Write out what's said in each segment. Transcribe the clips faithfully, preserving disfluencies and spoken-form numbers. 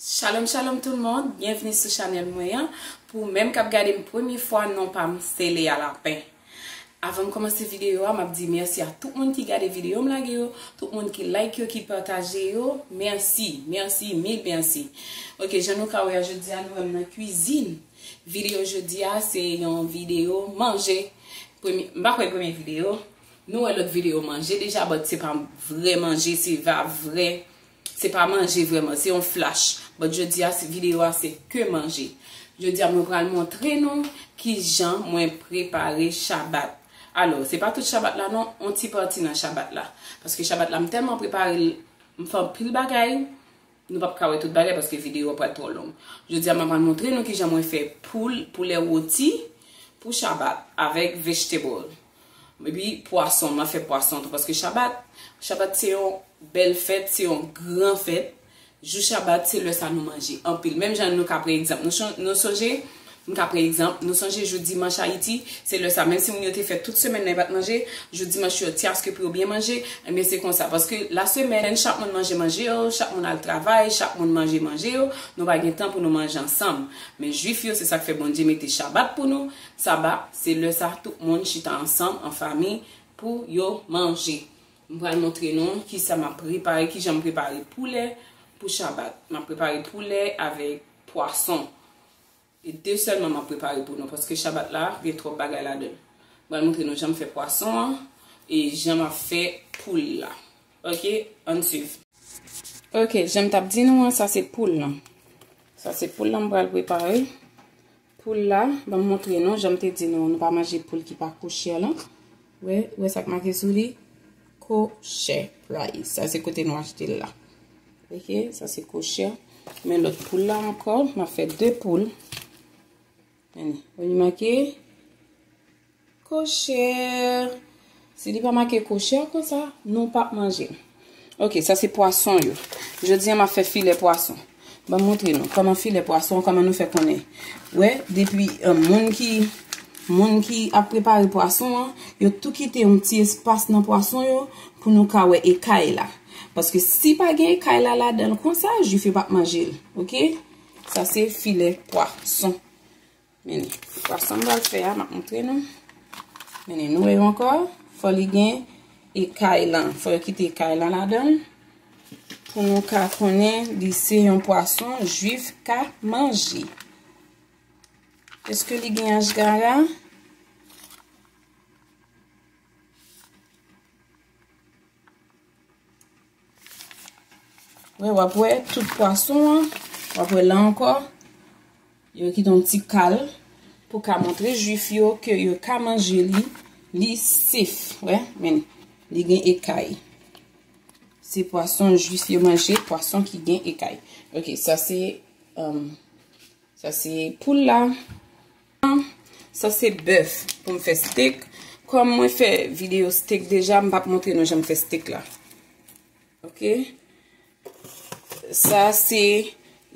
Shalom, shalom tout le monde, byenvni sou chanèl mwen an. Pou ou menm k ap gade m premye fwa, non pa m se Lea Lapin. Avan m kòmanse videyo a, m ap di mèsi a tout moun ki gade videyo m lage yo, tout moun ki like yo, ki pataje yo. Mèsi, mèsi, mil mèsi. Ok, jan nou ka wè a, jodi a nou wè m nan kwizin. Videyo jodi a se yon videyo manje. Premye, m pa kwè premye videyo. Nou wè lòt videyo manje deja, but se pa vrè manje, se va vrè Se pa manje vrèman, se yon flash. But jodi a, se, videyo a se ke manje. Jodi a, mwen pral montre nou kijan mwen prepare Shabbat. Alò, se pa tout Shabbat la non, yon ti pati nan Shabbat la. Paske Shabbat la, m tèlman prepare l, m fè anpil bagay, nou p ap ka wè tout bagay paske videyo a pral twò long. Jodi a, mwen pral montre nou kijan mwen fè poul, poulè woti pou Shabbat avèk vegetable. Epi pwason, m ap fè pwason tou, paske Shabbat, Shabbat se yon bèl fèt, se yon gran fèt. Jou Shabbat, se lè sa nou manje anpil. Menm jan nou ka pran egzanp. Nou chon-, nou sonje, m ka pran egzanp, nou sonje jou dimanch Ayiti, se lè sa, menm si moun yo te fè tout semèn nan, yo pa t manje, jou dimanch yo, ti aske pou yo byen manje, ebyen se konsa. Paske la semèn, chak moun manje manje yo, chak moun al travay, chak moun manje manje yo, nou pa gen tan pou nou manje ansanm. Men Jwif yo, se sa k fè Bondye mete Shabbat pou nou, Saba, se lè sa tout moun chita ansanm an fanmi pou yo manje. M pral montre nou kisa m ap prepare, kijan m prepare poulè pou Shabbat. M ap prepare poulè avèk pwason. E de sèlman m ap prepare pou nou, paske Shabbat la, gen twòp bagay ladan l. M pral montre nou jan m fè pwason an e jan m ap fè poul la. Ok, ann swiv. Ok, jan m t ap di nou an, sa se poul lan. Sa se poul lan m pral prepare. Poul la, ban m montre nou, jan m te di nou, nou pa manje poul ki pa kochè lan. Wè, wè sa k make sou li? Kosher price. Sa se kote nou achte l la. Ok, sa se kosher. Men lòt poul la ankò, m ap fè de poul. Men, wè li make? Kochè. Si li pa make kochè konsa, nou p ap manje l. Ok, sa se pwason yo. Jodi a, m ap fè filè pwason. Ban m montre nou kòman filè pwason, kòman nou fè konnen. Wè, depi, eh, moun ki, moun ki ap prepare pwason an, yo tou kite yon ti espas nan pwason yo pou nou ka wè ekay la. Paske si pa gen ekay la ladan l konsa, jwif yo p ap manje l. Ok? Sa se filè pwason. Men, pwason m pral fè a, m ap montre nou. Men, nou wè yo ankò, fò li gen ekay lan. Fò yo kite ekay lan ladan l. Pou nou ka konnen li se yon pwason jwif ka manje. Èske li gen ashgara? Wè, w ap wè tout pwason an, w ap wè la ankò, yo kite yon ti kal pou ka montre jwif yo ke yo ka manje li, li safe, wè, men li gen ekay. Se pwason jwif yo manje, pwason ki gen ekay. Ok, sa se, um, Sa se poul la. Sa se bèf pou m fè steak. Kòm mwen fè videyo steak deja, m p ap montre nou jan m fè steak la. Ok? Sa se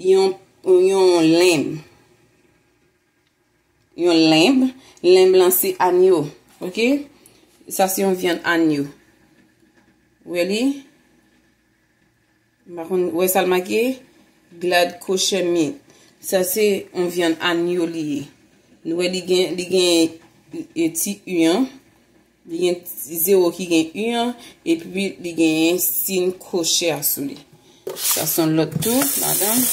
yon, yon lenb. Yon lenb. Lenb lan se anyo. Ok? Sa se yon vyann anyo. Wè li? M pa konn, wè sa l make? Glad kosher meat. Sa se yon vyann anyo li ye. Nou wè li gen, li gen, e, ti u an. Li gen ti zewo ki gen u an. Epi li gen siy kosher sou li. Sa se yon lòt tou, madanm.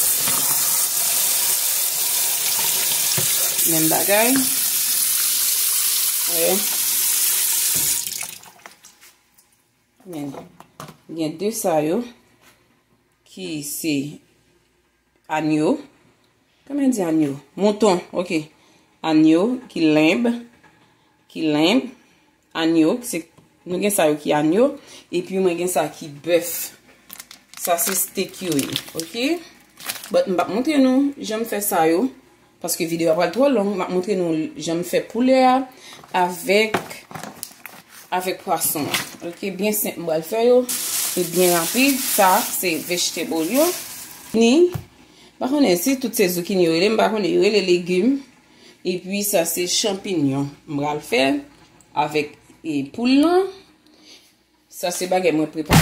Menm bagay. Wè. Men, gen de sa yo ki se anyo. Kòman di anyo? Mouton, ok. Anyo ki lenb, ki lenb, anyo, se, nou gen sa yo ki anyo, epi mwen gen sa ki bèf. Sa se steak yo ye, ok? But m p ap montre nou jan m fè sa yo. Paske videyo a pral twò long, m ap montre nou jan m fè poulè a avèk, avèk pwason an. Ok, byen senp m pral fè yo. E byen rapid, sa se vegetable yo. Ni, m pa konnen si tout se zucchini yo rele, m pa konnen, yo rele legim. Epi sa se chanpinyon m pral fè avèk, e, poul lan. Sa se bagay mwen prepare.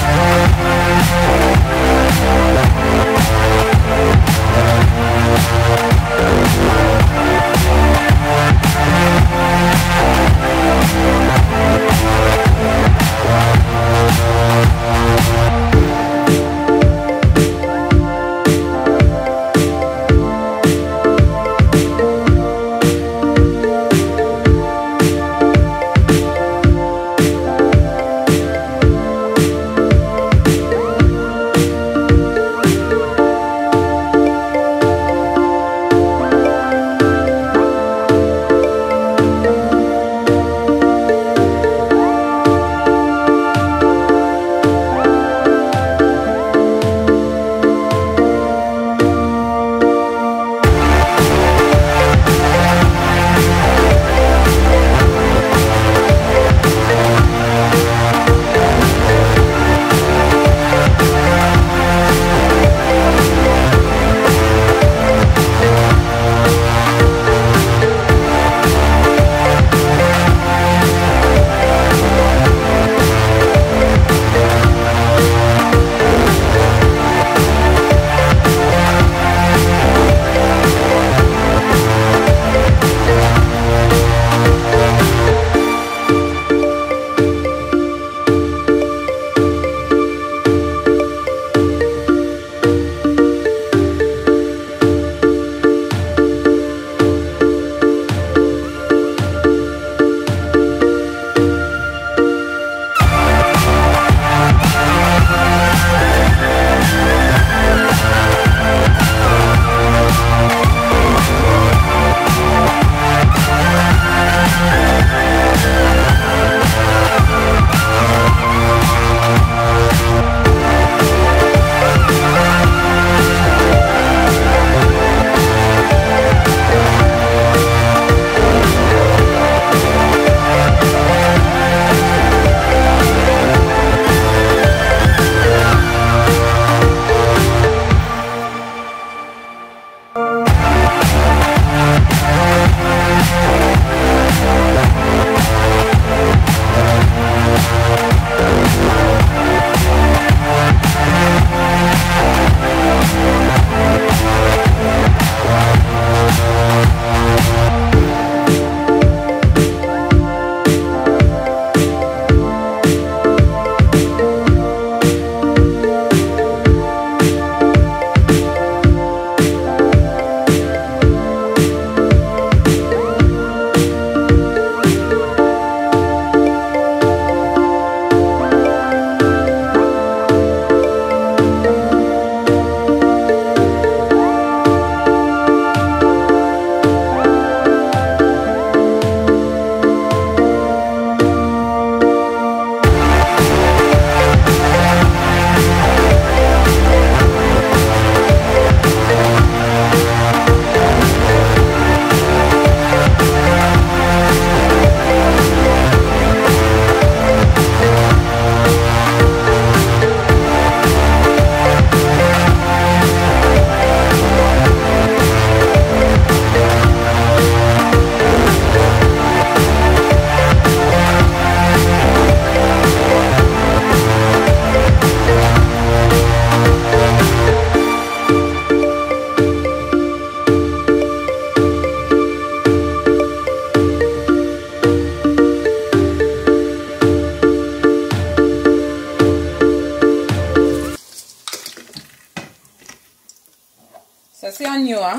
Sa se anyo a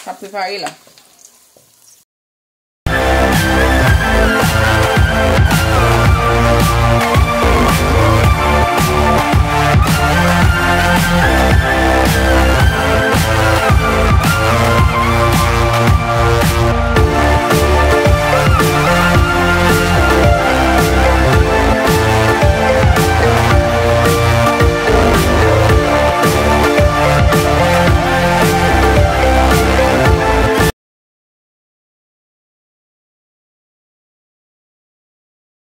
k ap prepare la.